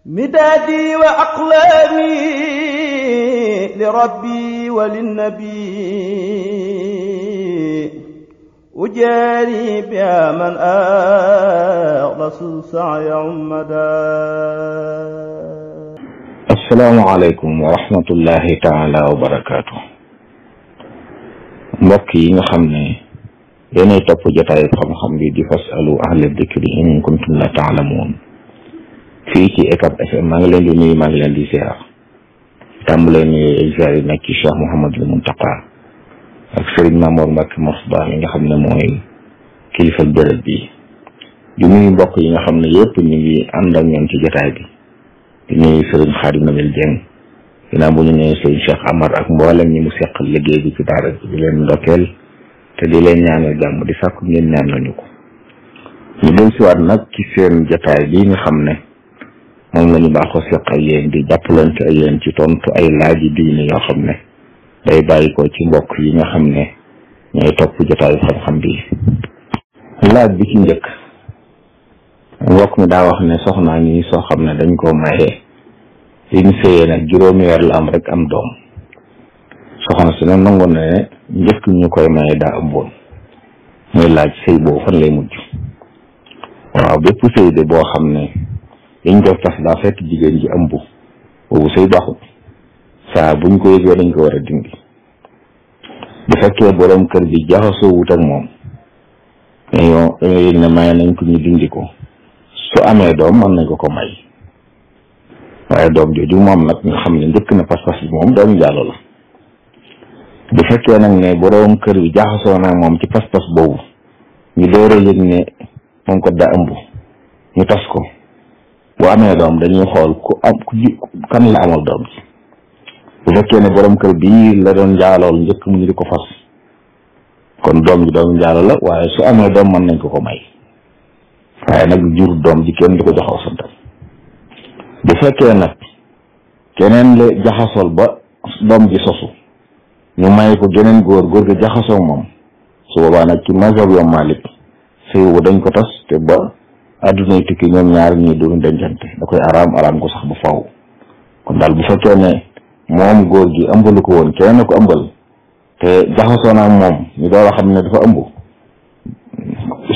مدادي وأقلامي لربي وللنبي أجاري بها من أخلص السعي عمدا. السلام عليكم ورحمة الله تعالى وبركاته. mbokk yi nga xam ne yéenay topp jotaay xam-xam bi di fasalu ahla dikri in kuntum la taalamuun fii ci UCAB FM maa ngi leen di nuyu, maa ngi leen di ziar tàmbalee ni ziar yi nag ci Cheikh Mouhamadul Muntaqa ak Serigne Mamour Mbacke Mourtada mi nga xam ne mooy kilifa bërëb bi di nuyu mbokk yi nga xam ne yëpp ñu ngi ànd ak ñoom ci jotaay bi di nuyu Serigne Khadim Nabil Dieng ginnaaw bu ñu nee Serigne Cheikh Amar ak mboolem ñi mu seqal liggéey bi ci daara bi di leen ndokkeel te di leen ñaanal jàmm di sàkku ngeen ñaan nañu ko. ñu dem si waat nag ci seen jotaay bi nga xam ne moom la ñu baaxoo seq ak yéen di jàppalante ak yéen ci tontu ay laaj yi diine yoo xam ne day bàyyi ko ci mbokk yi nga xam ne ñooy topp jotaayu xam-xam bi. laaj bi ci njëkk mbokk mi daa wax ne soxnaa ngi soo xam ne dañ koo mayee li ñu sëyee nag juróomi weer la am rek am doom soxna si nag nangoon na ne njëkk ñu koy maye daa ëmboon muy laaj sëy boobu fan lay mujj. waaw bépp sëy de boo xam ne liñ ko tas daa fekk jigéen ji ëmb boobu sëy baaxut saa buñ ko yëgee dañ ko war a dindi. bu fekkee borom kër bi jaxasoo wut ak moom dañoo yëg ne maye nañ ko ñu dindi ko su amee doom mën nañ ko ko may waaye doom jooju moom nag nga xam ne njëkk na pas-pas bi moom doomu jàllo la. bu fekkee nag ne borom kër bi jaxasoo na moom ci pas-pas boobu ñu door a yëg ne moom ko daa ëmb ñu tas ko bu amee doom dañuy xool kan la amal doom ci. bu fekkee ne borom kër bii la doon jaalool njëkk mu ñu di ko fas kon doom ji doomu jaalo la waaye su amee doom mën nañ ko ko may waaye nag jur doom ji kenn du ko joxaw santam. bu fekkee nag keneen la jaxasool ba doom ji sosu ñu may ko geneen góor gi jaxasoo moom su boobaa nag ci mazhab Imam Malik sëy wu dañ ko tas te ba addunay tukki ñoom ñaar ñii duñu dencante da koy araam ko sax bu faw. kon daal bu fekkee ne moom góor gi ëmbalu ko woon keneen ko ëmbal te jaxasoo naa moom ñu door a xam ne dafa ëmb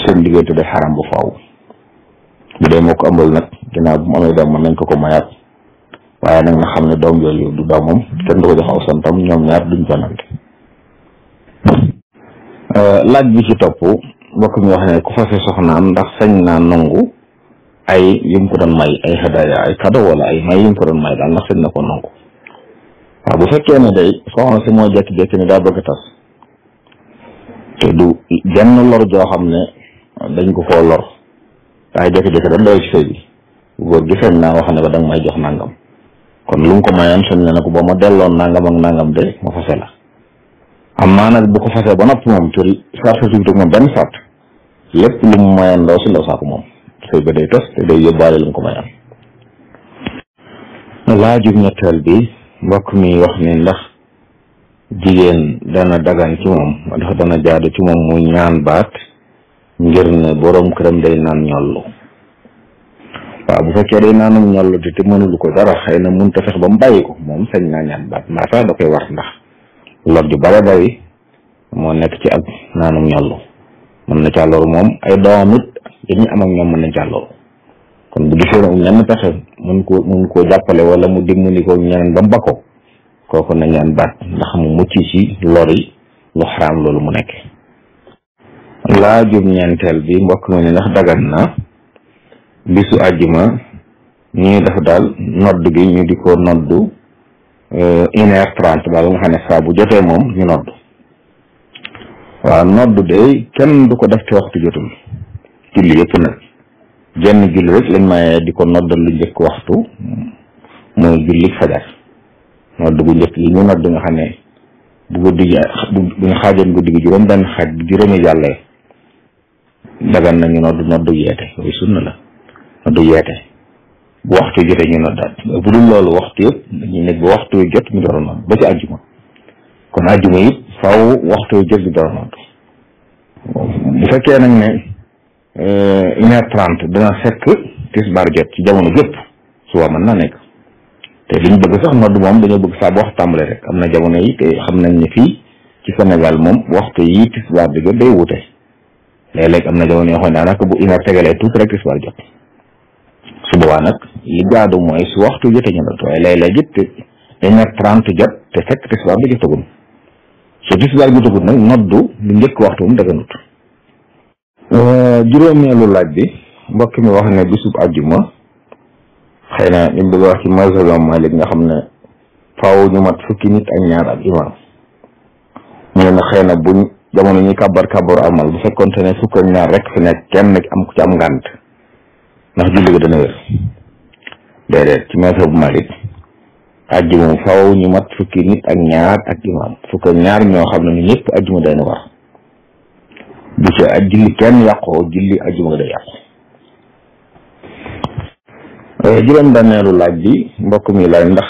seen diggante day xaram bu faw. bu dee moo ko ëmbal nag ginnaaw bu mu amee doom mën nañ ko mayaat waaye nag nga xam ne doom yooyu du doomam kenn du ko jox aw santam ñoom ñaar duñ jonante. laaj bi ci topp mbokk mi wax ne ku fase soxnaam ndax sañ naa nangu ay yim ko doon may ay hadaya ay cadeau wala ay may yim ko doon may daal ndax sañ na ko nangu. waaw bu fekkee ne day soxna si moo jékki-jékki ne daa bëgg a tas te du jenn lor joo xam ne dañ ko koo lor waaye jékki-jékki da doy ci sëy bi góor gi sañ naa wax ne ko danga may jox nangam kon lu mu ko mayoon sañ na ne ko boo ma delloon nangam ak nangam de ma fase la. am naa nag bu ko fasee ba noppi moom te sart si moom benn sart lépp lu mu mayoon ndaw si ndaw saako moom sëy ba day tas te day yóbbaale lu mu ko mayoon. laajub ñetteel bi mbokk mi wax ne ndax jigéen dana dagan ci moom ndax dana jaadu ci moom muy ñaan baat ngir ne boroom këram day naan ñollu. waaw bu fekkee day naanum ñollu te mënulu ko dara xëy na mënut a fex ba mu bàyyi ko moom sañ naa ñaan baat mbaa sax da koy war ndax lor ju bare bari moo nekk ci ak naanum ñollu mën na càlloor moom ay doomam it dañuy am ak ñoom mën na càlloor kon bu gisee ñenn pexe mun koo jàppale wala mu dimbali ko ñeneen ba mu bakko kooku na ñaan baat ndax mu mucc ci lor yi lu xaraam loolu mu nekk. laajub ñeenteel bi mbokk mi ne ndax dagan na bisu àjjuma ñuy def daal nodd gi ñu di ko noddu 1h30 ba nga xam ne saa bu jotee moom ñu nodd. waaw nodd de kenn du ko def ci waxtu jotul julli yëpp nag jenn julli rek lañ mayee di ko noddal lu njëkk waxtu mooy julli fajar nodd gu njëkk yi ñu nodd nga xam ne bu guddi gi bu ñu xaajoon guddi gi juróom benn xaaj bi juróomi jàllee dagan nañu nodd yeete yooyu sunna la nodd yeete bu waxtu jotee ñu noddaat bu dul loolu waxtu yëpp dañuy nekk ba waxtu yu jot ñu door a nodd ba ci àjjuma kon àjjuma yëpp faaw waxtu yu jot ñu door a nodd bu fekkee nag ne 1h30 dana fekk tisbaar jot ci jamono yëpp suba mën naa nekk te liñ bëgg sax nodd moom dañoo bëgg saa bu waxtu tàmbale rek am na jamono yi te xam nañ ne fii ci Sénégal moom waxtu yi tisbaar di jot day wute léeg-léeg am na jamono yoo xam ne daanaka bu une heure tegalee tuuti rek tisbaar jot su boobaa nag li jaadu mooy su waxtu jotee ñu nodd waaye léeg-léeg it 1h30 jot te fekk tisbaar bi jotagul su tisbaar jotagul nag noddu lu njëkk waxtu mu daganut. Juróomeelu laaj bi mbokk mi wax ne bisub àjjuma xëy na li mu bëgg wax ci mazhabam Malik nga xam ne faaw ñu mat fukki nit ak ñaar ak imam ñu ne xëy na buñ jamono ñuy kàbbar amal bu fekkoonte ne fukk ak ñaar rek fi nekk kenn am ku ci am ngànt ndax julli ga dana wér déedéet ci mazhabu Malik àjjuma faaw ñu mat fukki nit ak ñaar ak imam fukk ak ñaar ñoo xam ne ñu ñëpp àjjuma day na war bu ci julli kenn yàqoo julli àjjuma ga day yàqu. Juróom benneelu laaj bi mbokk mi laaj ndax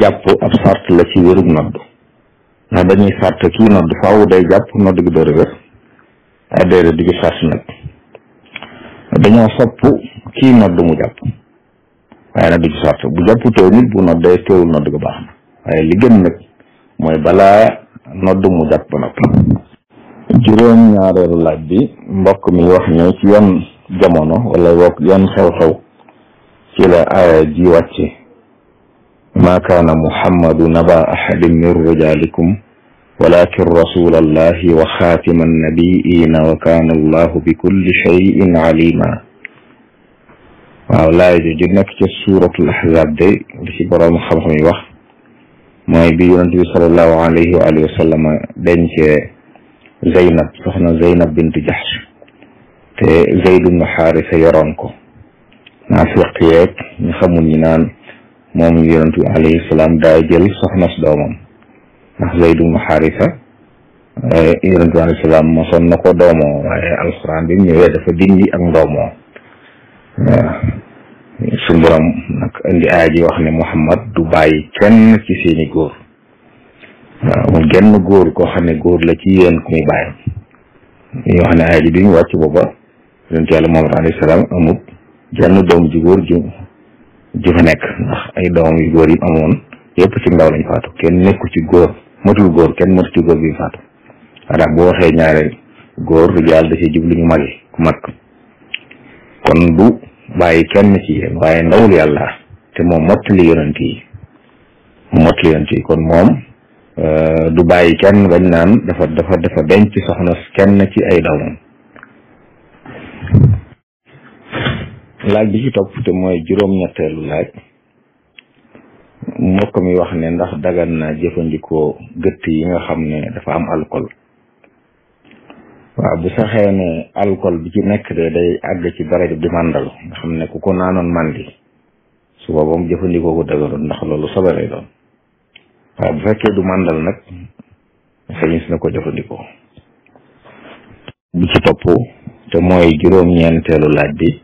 jàpp ab sart la ci wérug nodd ndax dañuy sart kii nodd faaw day jàpp nodd gi door a wér ay déedéet di ci sart nag dañoo sopp kii nodd mu jàpp waaye nag du ci sart bu jàpp teew nit bu nodd day teewul nodd ga baax na waaye li gën nag mooy balaa nodd mu jàpp ba noppi. juróom ñaareelu laaj bi mbokk mi wax ne ci yan jamono wala boog yan xew-xew ci la aaya ji wàcce ma kaana muhammadu naba ahadin min rijalikum walakin rasul allahi wa xaatima annabiina wa kaana allahu bi kulli cheyin alima. waaw laaya ju nekk ci suratul ahzab de li ci boroom xam-xam yi wax mooy bi yonent bi salallahu alayhi wa alihi wa sallama dencee Zeynab soxna Zeynab bint Jahsh te Zayd ibn Haarisa yoroon ko naafiq yeeg ñu xamul ñi naan moom yonent bi alayhi salaam daa jël soxna si doomam ndax Zayd ibn Haarisa yonent bi alayhi salaam mosoon na ko doomoo waaye alxuraan bi mu ñëwee dafa dindi ak ndoomoo waaw suñu borom nag indi aaya ji wax ne Muhammad du bàyyi kenn ci seeni góor waaw moom genn góor koo xam ne góor la ci yéen ku muy bàyyam ñoo xam ne aaya ji bi ñu wàcc booba yonent yàlla Muhammad alayhi salaam amut jenn doom ji góor ju fa nekk ndax ay doom yu góor yi amoon yëpp ci ndaw lañ faatu kenn nekku ci góor matul góor kenn matu ci góor bi faatu waaye boo waxee ñaare góor yàlla da ci jublu ñu magi ku mag kon du bàyyi kenn ci yéen waaye ndawul yàlla te moom mottali yonent yi kon moom du bàyyi kenn bañ naan dafa denc soxna kenn ci ay doomam. laaj bi ci topp te mooy juróom-ñetteelu laaj mbokk mi wax ne ndax dagan na jëfandikoo gëtt yi nga xam ne dafa am alcool. waaw bu saxee ne alcool bi ci nekk de day àgg ci daraja di màndal nga xam ne ku ko naanoon màndi su boobam jëfandikoo ko dëgëroon ndax loolu sobe lay doon waaye bu fekkee du màndal nag sañis na ko jëfandikoo. bi ci topp te mooy juróom-ñeenteelu laaj bi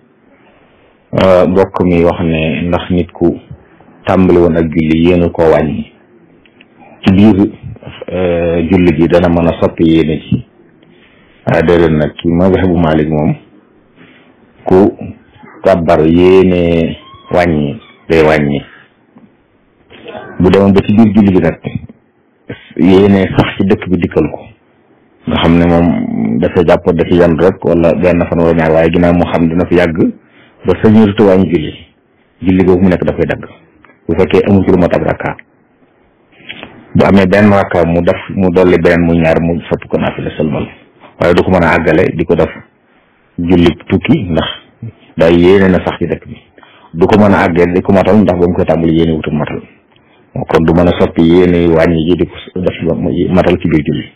mbokk mi wax ne ndax nit ku tàmbali woon ak julli yéene koo wàññi ci biir julli gi dana mën a soppi yéene ci waaye déedéet nag ci mazhabu Malik moom ku kàbbar yéene wàññi day wàññi bu demoon ba ci biir julli gi nag yéene sax ci dëkk bi dikkal ko nga xam ne moom dafa jàpp dafa yandu rek wala benn fan wala ñaar waaye ginnaaw moo xam dina fi yàgg ba sañurtu wàññi julli googu mu nekk dafay dagg bu fekkee amu ci lu mat ab rakka bu amee benn rakka mu dolli beneen mu ñaar mu sopp ko naafila sëlmal waaye du ko mën a àggale di ko def julli tukki ndax day yéene na sax ci dëkk bi du ko mën a àggale di ko matal ndax ba mu koy tàmbali yéene wutum matal kon du mën a soppi yéene wàññi ji di ko def matal ci biir julli.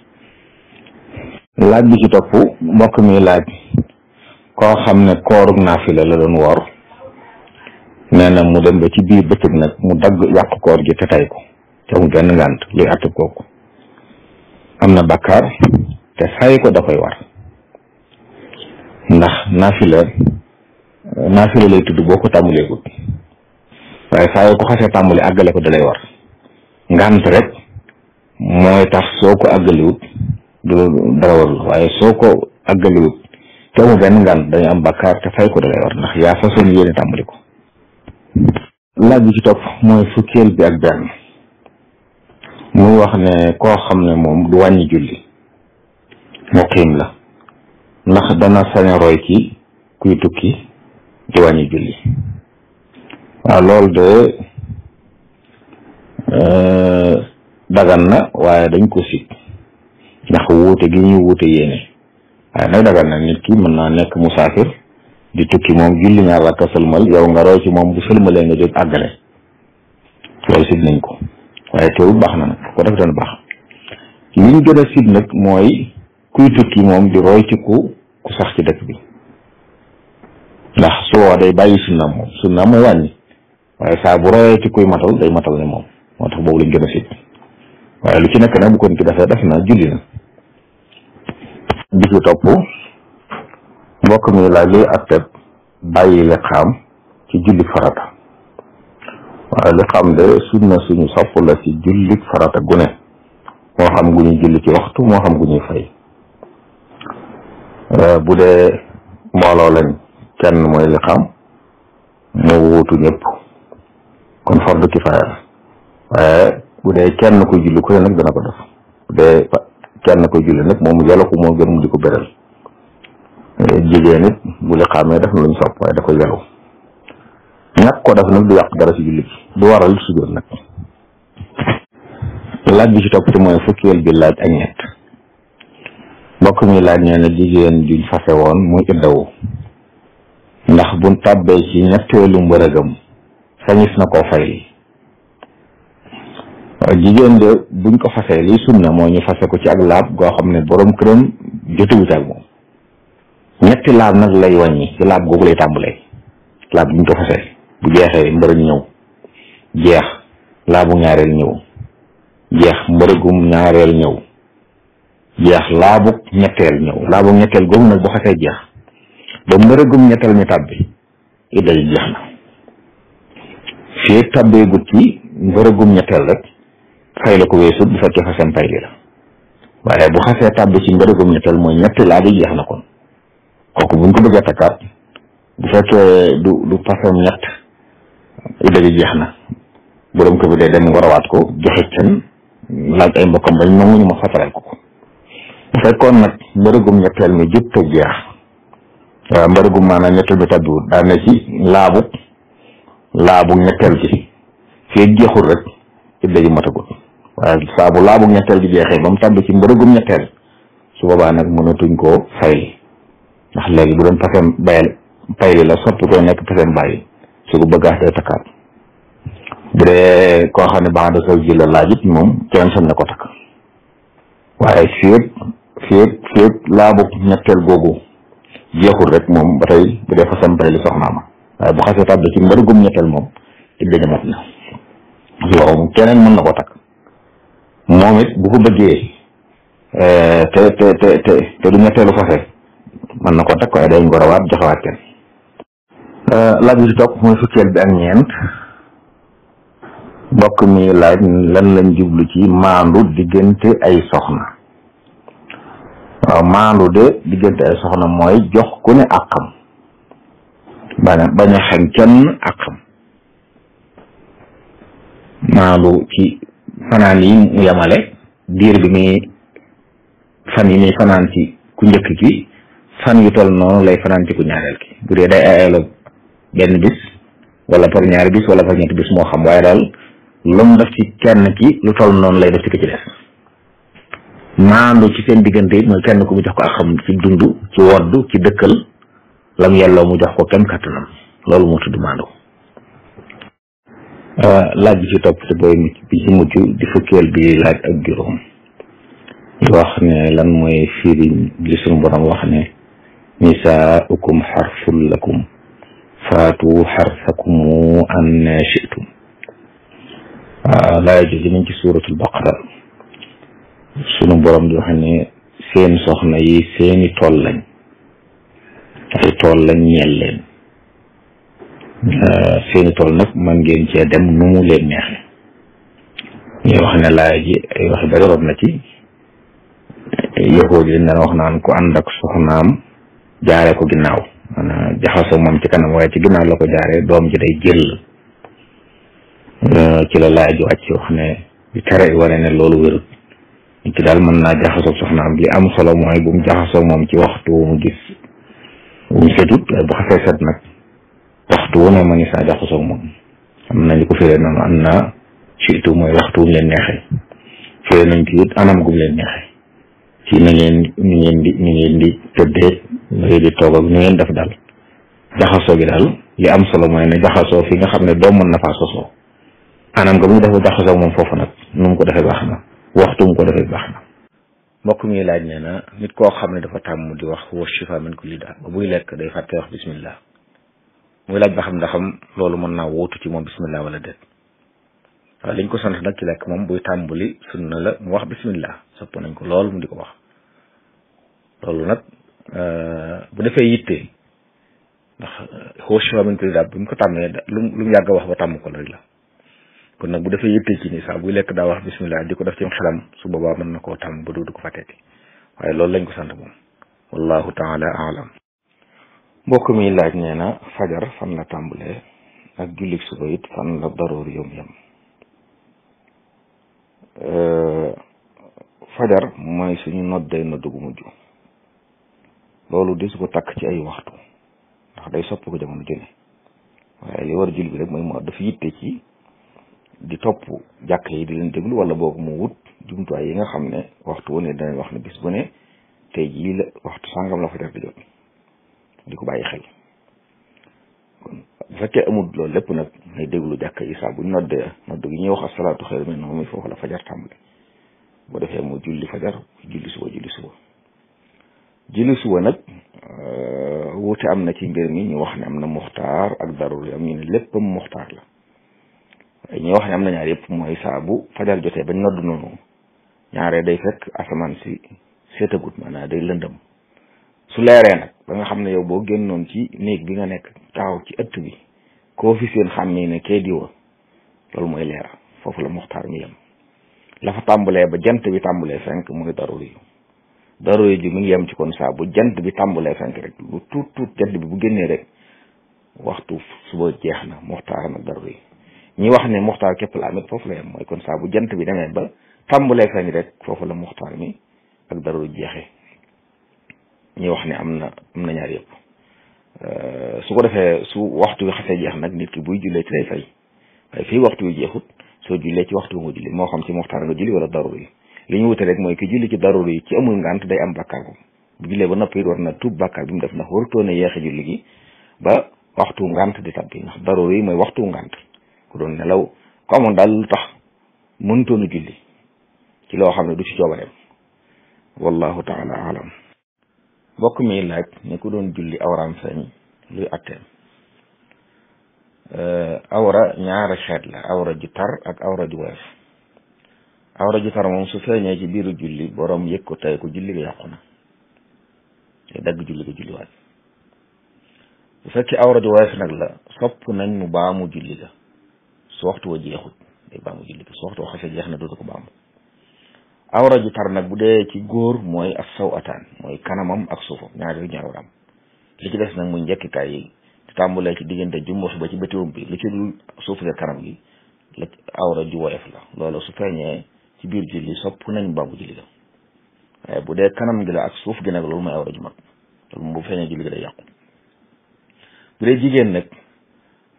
laaj bi ci topp mbokk mi laaj koo xam ne koorug naafila la doon woor nee na mu dem ba ci biir bëccëg nag mu dagg yàq koor gi te tay ko te mu benn ngànt luy àtte kooku am na bakkaar te fay ko da koy war ndax naafila lay tudd boo ko tàmbaleegut waaye saa yoo ko xasee tàmbali àggale ko da lay war ngànt rek mooy tax soo ko àggaliwut du dara warul waaye soo ko àggaliwut te mu benn ngànt dañu am bakkaar te fay ko da lay war ndax yaa façon yéene tàmbali ko laaj bi ci topp mooy fukkeel bi ak benn muy wax ne koo xam ne moom du wàññi julli muqiim la ndax dana sañ a roy ci kuy tukki di wàññi julli. waaw loolu de dagan na waaye dañ ko sit ndax wuute gi ñu wuute yéene waaye nag dagan na nit ki mën naa nekk musaafir di tukki moom julli ñaar rakka sëlmal yow nga roy ci moom bu sëlmalee nga jóg àggale loolu sit nañ ko waaye teewul baax na nag ko def dana baax. li ñu gën a sit nag mooy kuy tukki moom di roy ci ku sax ci dëkk bi ndax su woo day bàyyi sunna mooy wàññi waaye saa bu royee ci kuy matal day matal ne moom moo tax boobu lañ gën a sit waaye lu ci nekk nag bu ko nit ki defee def na julli na. bi ci topp mbokk mi laaj luy atteb bàyyi liqaam ci julli farata. waaye liqaam de sunna suñu sopp la ci julli farata gu ne moo xam gu ñuy julli ci waxtu moo xam gu ñuy fay. bu dee mbooloo lañ kenn mooy liqaam moo wuutu ñëpp kon fardu kifaaya la waaye bu dee kenn koy julli ku ne nag dana ko def bu dee kenn koy julli nag moom yàlla ko moo gën mu di ko beral. jigéen nit bu liqaamee def na lu ñu sopp waaye da koy yelu ñàkk ko def nag du yàq dara ci julli bi du waral sujjóot nag. laaj bi ci topp te mooy fukkeel bi laaj ak ñett mbokk mi laaj nee na jigéen juñ fase woon muy iddawu ndax buñ tàbbee ci ñetteelu mbërëgam sañis na koo fay li jigéen de buñ ko fasee li sunna moo ñu fase ko ci ak laab goo xam ne borom këram jotuwut ak moom ñetti laab nag lay wàññi ci laab googu lay tàmbalee laab buñ ko fasee bu jeexee mbërëg ñëw jeex laabu ñaareel ñëw jeex mbërëgum ñaareel ñëw jeex laabu ñetteel ñëw laabu ñetteel googu nag bu xasee jeex ba mbërëgum ñetteel mi tàbbi idda ji jeex na fii tàbbee gut ci mbërëgum ñetteel rek fay la ko weesut bu fekkee fasem pay li la waaye bu xasee tàbbi ci mbërëgum ñetteel mooy ñetti laa bi jeex na kon kooku buñ ko bëggee takkaat bu fekkee du fasem ñett idda ji jeex na borom ko bi dee dem warawaat ko joxe can laaj ay mbokkam bañ nanguñu ma fataral ko bu fekkoon nag mbërëgum ñetteel mi jëpp te jeex waaw mbërëgum maanaam ñetteel mi tàbbiwut daa ne ci laabu ñetteel gi fii jeexul rek idda ji matagut waaye saa bu laabu ñetteel gi jeexee ba mu tàbbi ci mbërëgum ñetteel su boobaa nag mënatuñ koo fay ndax léegi bu doon pasem bayal payli la soppi koy nekk pasem bàyyi su ko bëggaat day takkaat bu dee koo xam ne baax da saw ji la laajit moom kenn sañ na ko takk waaye fii laabu ñetteel googu jeexul rek moom ba tey bu dee fasem payli soxnaama waaye bu xasee tàbbi ci mbërëgum ñetteel moom idda ji mat na loolu keneen mën na ko takk moom it bu ko bëggee te du ñetteelu fase mën na ko takk waaye day ngorawaat joxewaat kenn. laaj bi ci topp mooy fukkeel bi ak ñeent mbokk mi laaj lan lañ jublu ci maandu diggante ay soxna. waaw maandu de diggante ay soxna mooy jox ku ne àqam bañ a xañ kenn àqam. maandu ci fanaan yi mu yemale diir bi muy fan yi muy fanaan ci ku njëkk ki fan yu toll noonu lay fanaan ci ku ñaareel ki bu dee day ayalo benn bis wala par ñaari bis wala par ñetti bis moo xam waaye daal lu mu def ci kenn ki lu toll noonu lay def ci ki ci des. maandu ci seen diggante it mooy kenn ku mu jox ko ak xam ci dund ci wodd ci dëkkal lam yelloo mu jox ko kem kattanam loolu moo tudd maandu. laaj bi ci topp te booy bi ci mujj di fukkeel bi laaj ak juróom di wax ne lan mooy firi li suñu borom wax ne nisaaukum xarfun lakum faatu xarsakum an shi'tum. laaj ji nañ ci suuratul baqara sunu borom di wax ne seen soxna yi seeni tool lañ ay tool lañ ñeel leen seeni tool nag man ngeen cee dem nu mu leen neexe ñu wax ne laaj ji ay waxi bari root na ci yahood yi dañ wax naan ku ànd ak soxnaam jaare ko ginnaaw maanaam jaxasoo moom ci kanam waaye ci ginnaaw la ko jaaree doom ji day jël ci la laaj wàcc wax ne di tere wane ne loolu wérut nit ki daal mën naa jaxasoog soxnaam li am solo mooy bu mu jaxasoog moom ci waxtu mu gis mu setut bu xasee set nag waxtu wu ne ma ni saa jaxasoog moom am na ñu ko firee noonu am na surtout mooy waxtu wu leen neexee firee nañ ci it anam gum leen neexee ci ni ngeen di tëddee ni ngeen di toog ak ni ngeen def daal jaxasoo gi daal li am solo mooy ne jaxasoo fi nga xam ne doom mën na faa sosoo anam nga bu ñu def ba jaxasoo moom foofu nag nu mu ko defee baax na waxtu mu ko defee baax na. mbokk mi laaj nee na nit koo xam ne dafa tàmm di wax wa shifa min kulli daa ba buy lekk day fàtte wax bismillah muy laaj ba xam ndax loolu mën naa wóotu ci moom bismillah wala déet waaw liñ ko sant nag ci lekk moom buy tàmbali sunna la mu wax bismillah sopp nañ ko loolu mu di ko wax loolu nag bu defee yitte ndax wa shifa min kulli daa bu ñu ko tàmmee lu mu yàgg a wax ba tàmm ko rek la kon nag bu defee yitte ci ni sax buy lekk daa wax bismillah di ko def ci xelam su boobaa mën na koo tàmm ba du ko fàtteeti waaye loolu lañ ko sant moom wallahu taala alam. mbokk mi laaj nee na fajar fan la tàmbalee ak jullit suba it fan la daroor yom fajar mooy suñu noddee nodd gu mujj loolu di su ko takk ci ay waxtu ndax day sopp ko jamono jëne waaye li war julli bi rek mooy mu dafa yitte ci di topp jàkk yi di leen déglu wala boog mu wut jumtuwaay yi nga xam ne waxtu wu ne danañ wax ne bis bu ne tey jii la waxtu sàngam la fajar di jot di ko bàyyi xel kon bu fekkee amul loolu lépp nag ngay déglu jàkk yi saa buñ noddee nodd gi ñuy wax asalaatu xayru mina nawm foofu la fajar tàmbali boo defee mu julli fajar julli suba nag wuute am na ci mbir mi ñu wax ne am na muxtaar ak daruri am ñu ne léppam muxtaar la ñi wax ne am na ñaar yëpp mooy saa bu fajar jotee bañ nodd noonu ñaaree day fekk asamaan si seetagut maanaam day lëndëm su leeree nag ba nga xam ne yow boo génnoon ci néeg bi nga nekk taxaw ci ëtt bi koo fi seen xam ne kee diwa loolu mooy leer foofu la muxtaar mi yem la fa tàmbalee ba jant bi tàmbalee fenk mooy daruri ji mi ngi yem ci kon saa bu jant bi tàmbalee fenk rek lu tuut jant bi bu génnee rek waxtu suba jeex na muxtaar nag daruri ñi wax ne muxtaar képp la amit foofu la yem mooy kon saa bu jant bi demee ba tàmbalee feeñ rek foofu la muxtaar mi ak daruri jeexee ñi wax ne am na ñaar yëpp su ko defee su waxtu wi xasee jeex nag nit ki buy jullee ci lay fay waaye fii waxtu wi jeexut soo jullee ci waxtu wi nga julli moo xam ci muxtaar nga julli wala daruri li ñu wute rek mooy ki julli ci daruri ci amul ngànt day am bàkkaar ko bu jullee ba noppi war na tuub bàkkaar bi mu def ndax warutoon a yeexe julli gi ba waxtu ngànt di tabbi ndax daruri mooy waxtu ngànt ku doon nelaw ko amoon daal lu tax mënutoon a julli ci loo xam ne du ci coobareem wallahu taala alam. mbokk mi laaj ne ku doon julli awraam feeñ luy atteem awra ñaari xeet la awra ju tar ak awra ju woyof awra ju tar moom su feeñee ci biiru julli borom yëg ko tey ko julli ga yàqu na te dagg julli ga julliwaat bu fekkee awra ju woyof nag la sopp nañ mu baamu julli ga su waxtu wa jeexut day baamu julli ga su waxtu wa xasee jeex na dootu ko baamu awra ju tar nag bu dee ci góor mooy ak saw ataan mooy kanamam ak suufam ñaari ñu awraam li ci des nag muy njekkikaay yi te tàmbulee ci diggante jumbos ba ci bëtiwum bi li ci dul suuf ga kanam gi la awra ju woyof la loolu su feeñee ci biir julli sopp nañ baamu julli ga waaye bu dee kanam gi la ak suuf gi nag loolu mooy awra ju mag loolu moom bu feeñee julli ga day yàqu bu dee jigéen nag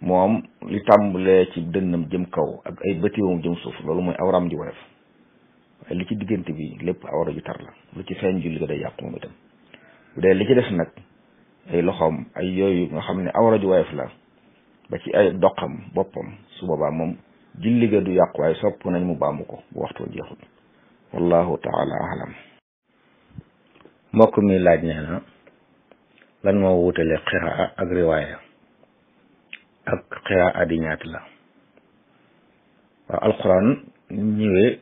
moom li tàmbulee ci dënnam jëm kaw ak ay bëtiwum jëm suuf loolu mooy awraam ju woyof waaye li ci diggante bi lépp awra ju tar la lu ci feeñ julli ga day yàqu moom itam bu dee li ci des nag ay loxoom ay yooyu nga xam ne awra ju woyof la ba ci ay doqam boppam su boobaa moom julli ga du yàqu waaye sopp nañ mu baamu ko bu waxtu jeexut wallahu taala alam. mbokk mi laaj nee na lan moo wutale qiraa ak riwaaya ak qiraa di ñaata la waaw alquran ñëwee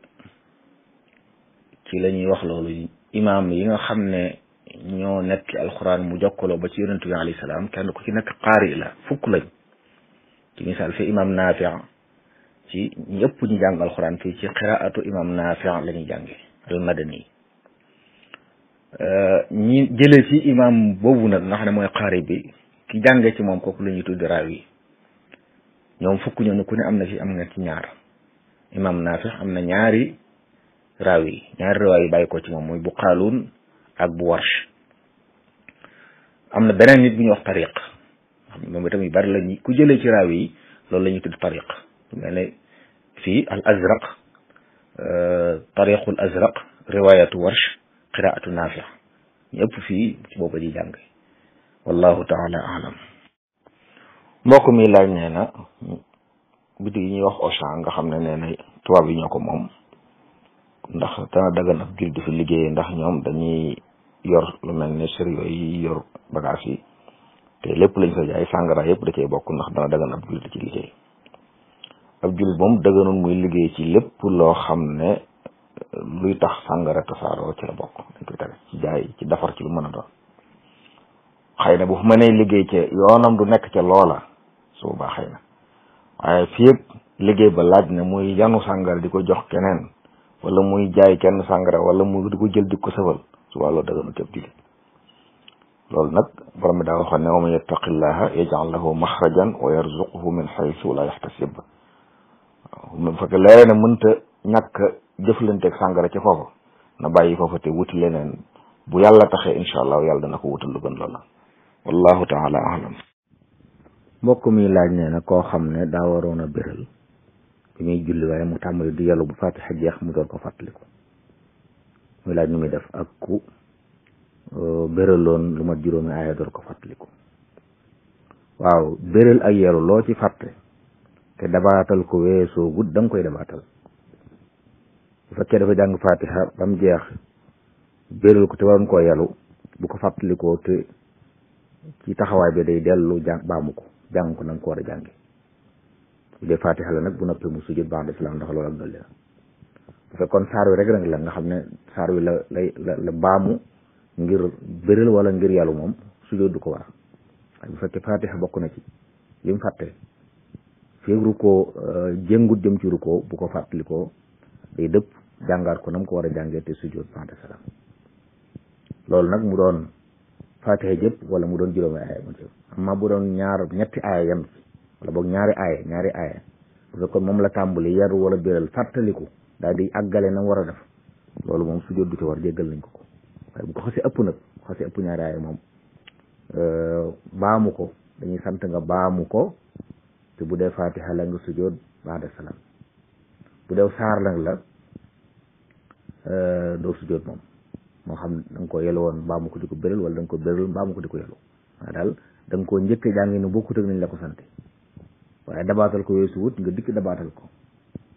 ci la ñuy wax loolu imaam yi nga xam ne ñoo nekk ci alquran mu jokkaloo ba ci yonent bi alayhi salaam kenn ku ci nekk qaari la fukk lañ ci misaal fi imaam Naafi ci ñëpp ñu jàng alquran fii ci qiraatu imaam Naafi la ñuy jànge al madani ñi jëlee ci imaam boobu nag nga xam ne mooy qaari bi ki jàngee ci moom kooku la ñuy tuddi raawi ñoom fukk ñooñu ku ne am na ci ñaar imam Naafi am na ñaari raawi yi bàyyi ko ci moom muy bu Qaaluun ak bu Warsh. am na beneen nit bu ñuy wax tariq xam moom itam yu bari la ku jëlee ci raawi yi loolu la ñuy tudd tariq mel ne fii al azraq tariqul azraq riwayatu Warsh qiraatu Naafi ñu ëpp fii ci booba ji jàng wallahu taala alam. mbokk mi laaj nee na bitig yi ñuy wax Auchan nga xam ne nee na tubaab yi ñoo ko moom ndax dana dagan ab jul di fi liggéeyee ndax ñoom dañuy yor lu mel ne sérieux yi yor bagage yi te lépp lañ fa jaay sàngara yëpp da cee bokk ndax dana dagan ab jul di ci liggéey. ab jul moom daganoon muy liggéey ci lépp loo xam ne luy tax sàngara tasaaroo ci la bokk dañ koy tere ci jaay ci defar ci lu mën a doon. xëy na bu fu mënee liggéey ca yoonam du nekk ca loola su boobaa xëy na waaye fii yëpp liggéey ba laaj na muy yanu sàngara di ko jox keneen wala muy jaay kenn sàngara wala mu di ko jël di ko sëfal su waa loolu daganu cëb jullit. loolu nag borom bi daa waxoon ne wa man yattaqillaha yaj'al lahu maxrajan wa yarzuquhu min xaysu la yaxtasib. waaw bu fekkee leere na mënta ñàkk jëflanteeg sàngara ca foofa na bàyyi foofa te wuti leneen bu yàlla taxee incha allah yàlla dana ko wutal lu gën loola wallahu taala alam. mbokk mi laaj nee na koo xam ne daa waroon a béral bi muy julli waaye mu tàmbali di yàllu bu fatiha jeex mu doon ko fàttaliku muy laaj nu muy def ak ku béraloon lu mat juróomi aaya door ko fàttaliku. waaw béral ak yàllu loo ci fàtte te dabaatal ko weesoo gudd da nga koy dabaatal bu fekkee dafa jàng fatiha ba mu jeex béral ko te waroon koo yàllu bu ko fàttalikoo te ci taxawaay bi day dellu baamu ko jàng ko na nga ko war a jàngi bu dee fatiha la nag bu noppee mu sujud ba'da salaam ndax loolu ak dolli la bu fekkoon saar wi rek nag la nga xam ne saar wi la baamu ngir béral wala ngir yàllu moom sujud du ko war waaye bu fekkee fatiha bokk na ci li mu fàtte feeg rukkoo jëngut jëm ci rukkoo bu ko fàttalikoo day dëpp jàngaat ko na mu ko war a jàngee te sujud ba'da salaam loolu nag mu doon fatiha jëpp wala mu doon juróomi aaya mu ci amma bu doon ñetti aaya yam ci wala boog ñaari aaya bu fekkoon moom la tàmbali yaru wala béral fàttaliku daal di àggale na war a def loolu moom sujjóot du ci war jéggal nañ ko waaye bu ko xasee ëpp nag bu xasee ëpp ñaari aaya moom baamu ko dañuy sant nga baamu ko te bu dee fatiha la nga sujjóot ba'da salaam bu dee saar la doo sujjóot moom moo xam da nga ko yelu woon baamu ko di ko béral wala da nga ko béral baamu ko di ko yelu waaye daal da nga koo njëkk jàngi ne bokkut ak nañ la ko sante waaye dabaatal ko weesu wut nga dikk dabaatal ko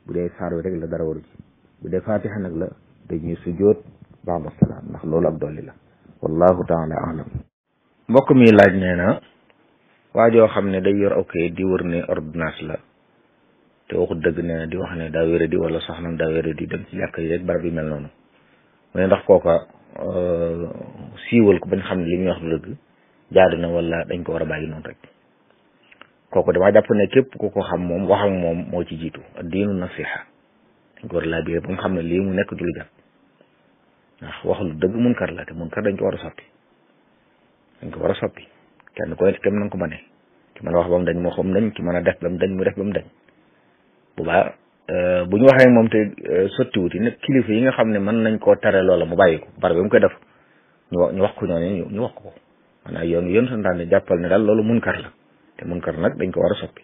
bu dee saar wi rek la dara waru ci bu dee fatiha nag la dañuy sujjóot ba'da salaam ndax loolu ak dolli la wallahu taala alam. mbokk mi laaj nee na waa joo xam ne day yor aw kayit di wër ne ordonnance la te waxut dëgg nee na di wax ne daa wéra di wala soxnam daa wéra di dem ci jàkk yi rek barab yi mel noonu mu ne ndax kooka siiwal ko bañ xam ne li muy wax du dëgg jaadu na wala dañ ko war a bàyyi noonu rek kooku damaa jàpp ne képp ku ko xam moom wax ak moom moo ci jiitu diinu nasiha dañ ko war a laabiré ba nga xam ne lii mu nekk du lu jàpp ndax wax lu dëgg munkar la te munkar dañ ko war a soppi kenn ko kem na nga ko mënee ki mën a wax ba mu dañ moo xam dañ ki mën a def ba mu dañ mu def ba mu dañ bu baax bu ñu waxee moom te sottiwuti nag kilifa yi nga xam ne mën nañ koo tere loola mu bàyyi ko barab bi mu koy def ñu wax ko ñooñu ñu wax ko maanaam yoon santaane jàppal ne daal loolu munkar la te munkar nag dañ ko war a soppi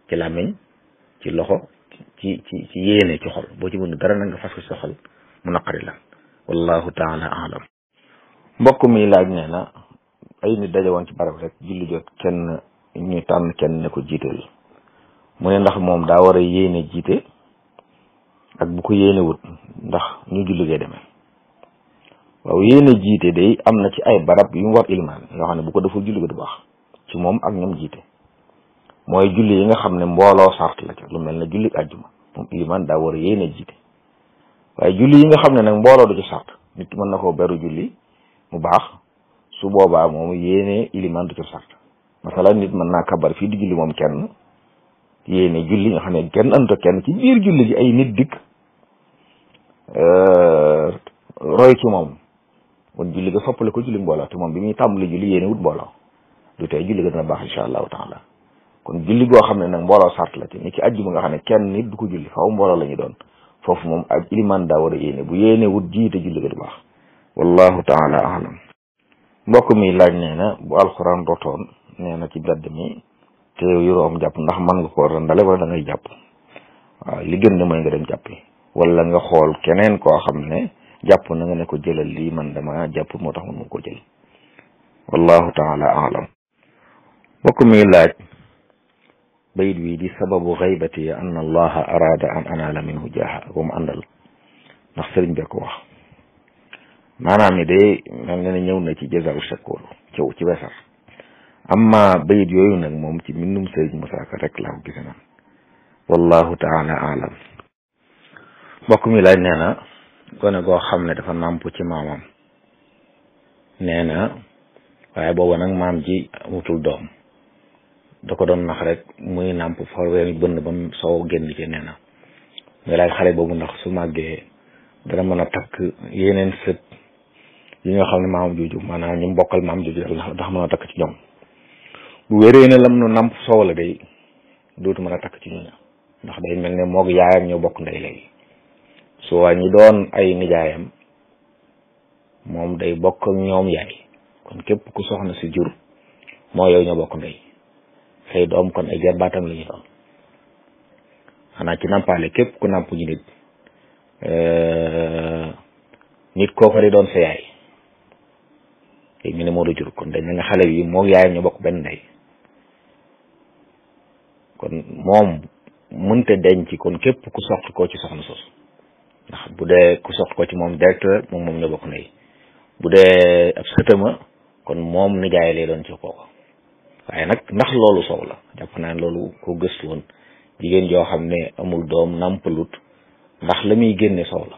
ci làmmiñ ci loxo ci yéene ci xol boo ci mën dara nag nga fas ko ci xol mu naqari la wallahu taala alam. mbokk mi laaj nee na ay nit daje woon ci barab rek julli jot kenn ñu tànn kenn ne ko jiiteel mu ne ndax moom daa war a yéene jiite ak bu ko yéene wut ndax ñu julli gee demee. waaw yéene jiite day am na ci ay barab yu mu war ilimaan yoo xam ne bu ko deful julli ga du baax ci moom ak ñoom jiite mooy julli yi nga xam ne mbooloo sart la ci lu mel ne julli àjjuma moom ilimaan daa war a yéene jiite waaye julli yi nga xam ne nag mbooloo du ci sart nit mën na koo beru julli mu baax su boobaa moom yéene ilimaan du ci sart masala nit mën naa kabar fii di julli moom kenn yéene julli nga xam ne kenn anta kenn ci biir julli gi ay nit dikk roy ci moom kon julli ga soppale ko julli mbooloo te moom bi muy tàmbali julli yéene wut mbooloo du tey julli ga dina baax insha allahu taala kon julli goo xam ne nag mbooloo sart la ci ni ci ajjuma nga xam ne kenn nit du ko julli faaw mbooloo la ñu doon foofu moom ak iliman daa war a yéene bu yéene wut jiite julli ga du baax wallahu taala alam mbokk mi laaj nee na bu alxuraan rotoon nee na ci mbedd mi te yow yoroo am jàpp ndax mën nga koo randale wala da ngay jàpp waaw li gën ne mooy nga dem jàppi wala nga xool keneen koo xam ne jàpp na nga ne ko jëlal lii man dama jàpp moo tax mun ko jël wallahu taala alam mbokk mi laaj bayit wi di sababu xaybati an allaha arada an anala minhu jaaha ak mu àndal ndax sëriñ bi ko wax maanaam ni day mel ne ñëw na ci jazaw shakoor ci wesar amma bayit yooyu nag moom ci mbindum sëriñ Musaa Ka rek laa ko gise man wallahu taala alam mbokk mi laaj nee na gone goo xam ne dafa nàmp ci maamam nee na waaye booba nag maam ji wutul doom da ko doon nax rek muy nàmp farween bënn ba mu soow génn ci nee na muy laaj xale boobu ndax su màggee dana mën a takk yeneen sët yi nga xam ne maam jooju maanaam ñu mbokkal maam jooju ndax mën a takk ci ñoom bu wéree ne lam nu nàmp soow la day dootu mën a takk ci ñu ndax day mel ne moog yaayam ñoo bokk ndey léegi su waa ñi doon ay nijaayam moom day bokk ak ñoom yaay kon képp ku soxna si jur moo yow ñoo bokk ndey say doom kon ay jarbaatam la ñu doon xanaa ci nampaale képp ku nàmp ñu nit kooku di doon sa yaay te ñu ne moo la jur kon dañ nga xale bi moo yaayam ñoo bokk benn ndey kon moom mënte denc kon képp ku soxla ko ci soxna sos ndax bu dee ku soxla ko ci moom direct moom ñoo bokk ndey bu dee ab sëtama kon moom nijaay lay doon ci kooku waaye nag ndax loolu soow la jàpp naa ne loolu ko gëstu woon jigéen joo xam ne amul doom nàmpalut ndax la muy génne soow la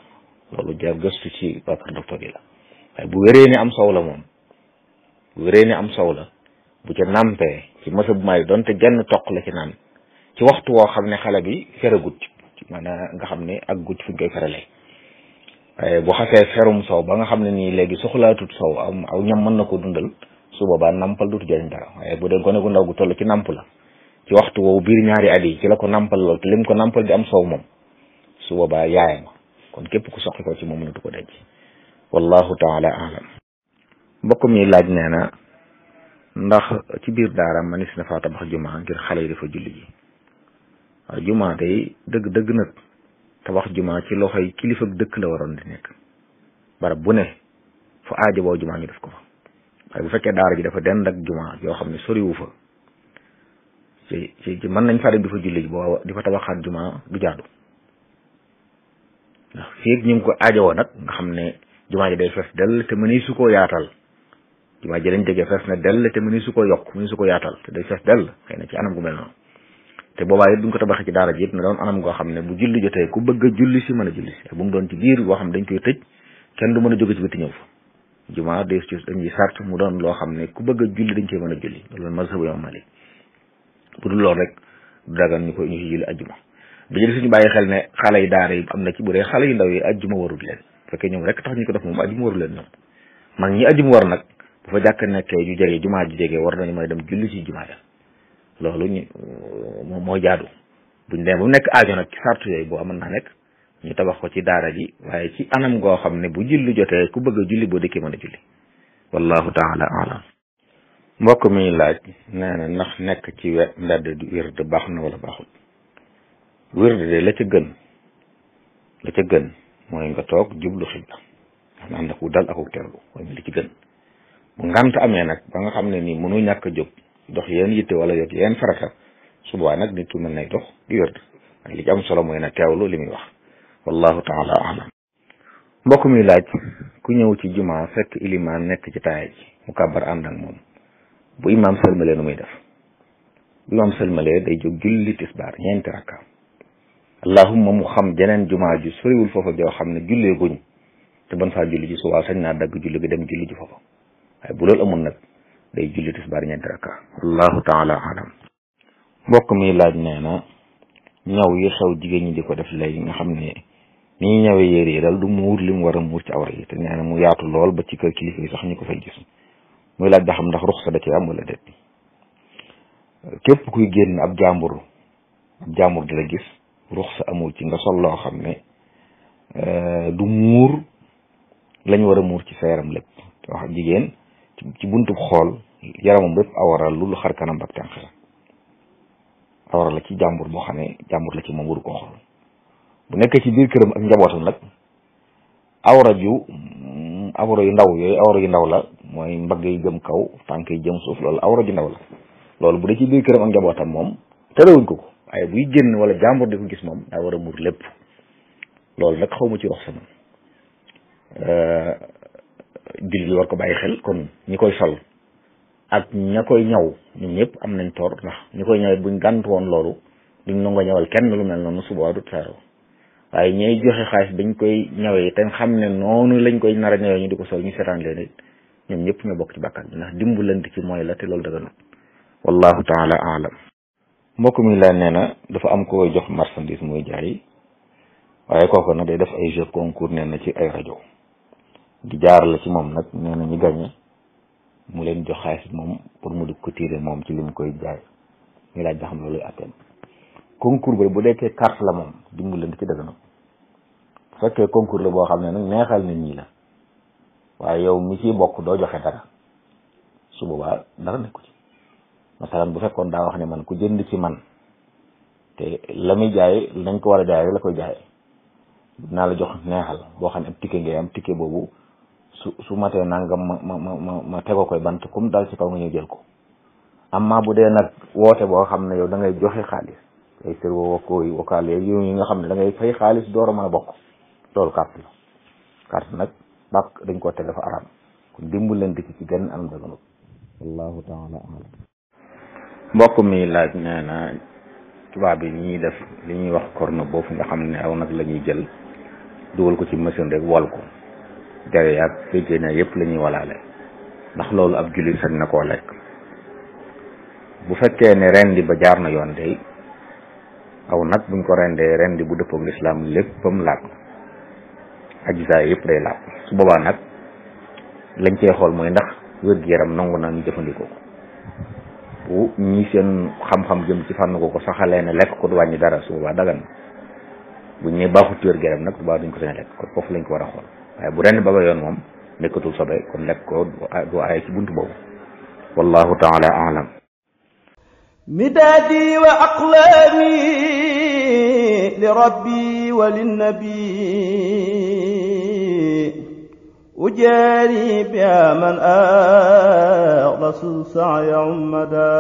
loolu jar gëstu ci bakar docteur yi la waaye bu wéree ni am soow la moom bu wéree ni am soow la bu ca nàmpee ci mësa bu may doonte genn toq la ci naan ci waxtu woo xam ne xale bi feragut ci maanaam nga xam ne ak gut fi ñu koy feralee waaye bu xasee ferum soow ba nga xam ne nii léegi soxlaatut soow aw ñam mën na ko dundal su boobaa nampal duutu jëriñ dara waaye bu dee gone gu ndaw gu toll ci namp la ci waxtu woowu biir ñaari at yi ci la ko nampal lool te lim ko nampal di am soow moom su boobaa yaayama kon képp ku soxla ko ci moom mënatu ko denc wallahu taala alam mbokk mi laaj nee na ndax ci biir daara manis na faa tabax jumaa ngir xale yi dafa julli ji waaw jumaa day dëgg nag tabax jumaa ci loxoy kilifa dëkk la waroon di nekk barab bu ne fu aajo boo jumaa ngi def ko fa waaye bu fekkee daara ji dafa dend ak jumaa yoo xam ne soriwu fa ci mën nañ fa dem di fa julli ji boo di fa tabaxaat jumaa du jaadu ndax fii ñu ngi ko aajowoo nag nga xam ne jumaa ji day fees dell te mëni su koo yaatal jumaa ji lañ jege fees na dell te mëni su ko yokk mëni su ko yaatal te day fees dell xëy na ci anam gu mel noonu te boobaa it duñ ko tabaxee ci daara ji it na doon anam goo xam ne bu julli jotee ku bëgg a julli si mën a julli si bu mu doon ci biir boo xam ne dañ koy tëj kenn du mën a jóge ci biti ñëw fa jumaa day ci dañuy sart mu doon loo xam ne ku bëgg a julli dañ cee mën a julli loolu mazhabu Imam Malik bu dul loolu rek du dagan ñu ci julli ajjuma bi jël suñu bàyyi xel ne xale yi daara yi am na ci bu dee xale yu ndaw yi ajjuma warul leen fekkee ñoom rek tax ñu ko def moom ajjuma warul leen ñoom mag ñi ajjuma war nag bu fa jàkk nekkee ñu jege jumaa ji jege war nañu mën a dem julli ci jumaa ja loolu ñu moo jaadu buñ dem ba mu nekk aajo nag ci sartu yooyu boo mën naa nekk ñu tabax ko ci daara ji waaye ci anam goo xam ne bu julli jotee ku bëgg a julli boo dëkkee mën a julli wallahu taala alam mbokk mi laaj nee na ndax nekk ci mbedd di wird baax na wala baaxul wird de la ca gën mooy nga toog jublu xibla xam naa nag wu dal akuk teewlu mooy li ci gën bu ngant amee nag ba nga xam ne nii mënu ñàkk a jóg dox yéen yitte wala yot yéen farata su boobaa nag nit ki mën nay dox di wird waaye li ci am solo mooy na teewlu li muy wax wallahu taala alam mbokk mi laaj ku ñëw ci jumaa fekk ilimaan nekk ci taaya ji mu kàbbar ànd ak moom bu imaam sëlmalee nu muy def bu imaam sëlmalee day jóg julli tisbaar ñeenti rakka allahumma mu xam jeneen jumaa ju soriwul foofa joo xam ne jullee guñ te ban faa julli ji su waaw sañ naa dagg julli gi dem julli ji foofa waaye bu loolu amul nag day julli tisbaar ñeenti rakka wallahu taala alam mbokk mi laaj nee na ñaw yi xew jigéen ñi di ko def léegi nga xam ne ni ñu ñëwee yére yi daal du muur li mu war a muur ci awra yi te nee na mu yaatu lool ba ci kër kilifa yi sax ñu ko fay gis muy laaj ba xam ndax ruxsa da ci am wala déet képp kuy génn ab jàmbur di la gis ruxsa amul ci nga sol loo xam ne du muur lañ war a muur ci sa yaram lépp wax jigéen ci buntub xool yaramam bépp awara lu xar kanam ak tànk la awara la ci jàmbur boo xam ne jàmbur la ci moom waru ko xool bu nekkee ci biir këram ak njabootam nag awra yu ndaw yooyu awra yu ndaw la mooy mbagg yi jëm kaw tànk yi jëm suuf loolu awra ju ndaw la loolu bu dee ci biir këram ak njabootam moom terewuñ ko waaye buy génn wala jàmbur di ko gis moom daa war a muur lépp loolu nag xaw ma ci wax sama jullit yi war ko bàyyi xel kon ñi koy sol ak ña koy ñaw ñun ñëpp am nañ toor ndax ñi koy ñawee buñ gànt woon loolu duñ nangoo ñawal kenn lu mel noonu suba du taaroo waaye ñooy joxe xaalis bañ koy ñawee te xam ne noonu lañ koy nar a ñawee ñu di ko sol ñu seetaan leen it ñoom ñëpp ñoo bokk ci bàkkaar bi ndax dimbalante ci mooy la te loolu dëgg na wallahu taala alam mbokk mi la nee na dafa am ko jox marchandise muy jaay waaye kooku nag day def ay jeu concours nee na ci ay rajo di jaar la ci moom nag nee na ñu gagné mu leen jox xaalis moom pour mu di ko tiire moom ci lim koy jaay ñu laaj ba xam loolu atteem concours ba bu dekkee carte la moom dimbalante ci dëgg na bu fekkee concours la boo xam ne nag neexal nit ñi la waaye yow mi ciy bokk doo joxe dara su boobaa dara nekku ci masalan bu fekkoon daa wax ne man ku jënd ci man te la muy jaay lañ ko war a jaay la koy jaay dinaa la jox neexal boo xam ne ab ticket ngay am ticket boobu su matee nangam ma tegoo koy bant comme daal ci kaw nga ñëw jël ko amma bu dee nag woote boo xam ne yow da ngay joxe xaalis ay serveur wokkooy wokkaale yooyu yi nga xam ne da ngay fay xaalis door a mën a bokk loolu carte la carte nag bàkk dañ koo teg dafa araam kon dimbul leen dëkk ci gën anam daganut wallahu taala alam mbokk mi laaj nee na tubaab bi ñuy def li ñuy wax corne boofu nga xam ne aw nag la ñuy jël dugal ko ci machine rek wol ko jare ak féjjee ne yëpp la ñuy walaale ndax loolu ab jullit sañ na koo lekk bu fekkee ne rendi ba jaar na yoon day aw nag buñ ko rendee rendi bu dëppoog lislaam léppam laab ajisa yëpp day laab su boobaa nag lañ cee xool mooy ndax wér-gu-yaram nangu na ñu jëfandikoo bu ñii seen xam-xam jëm ci fànn ko saxalee ne lekk ko du wàññi dara su boobaa dagan buñ ne baaxut wér-gu-yaram nag du baax duñ ko sañ lekk kon foofu lañ ko war a xool waaye bu rend ba yoon moom nekkatul sobe kon lekk ko du aaye ci buntu boobu wallahu taala alam مدادي وأقلامي لربي وللنبي أجاري بها من أغلس سعي عمدا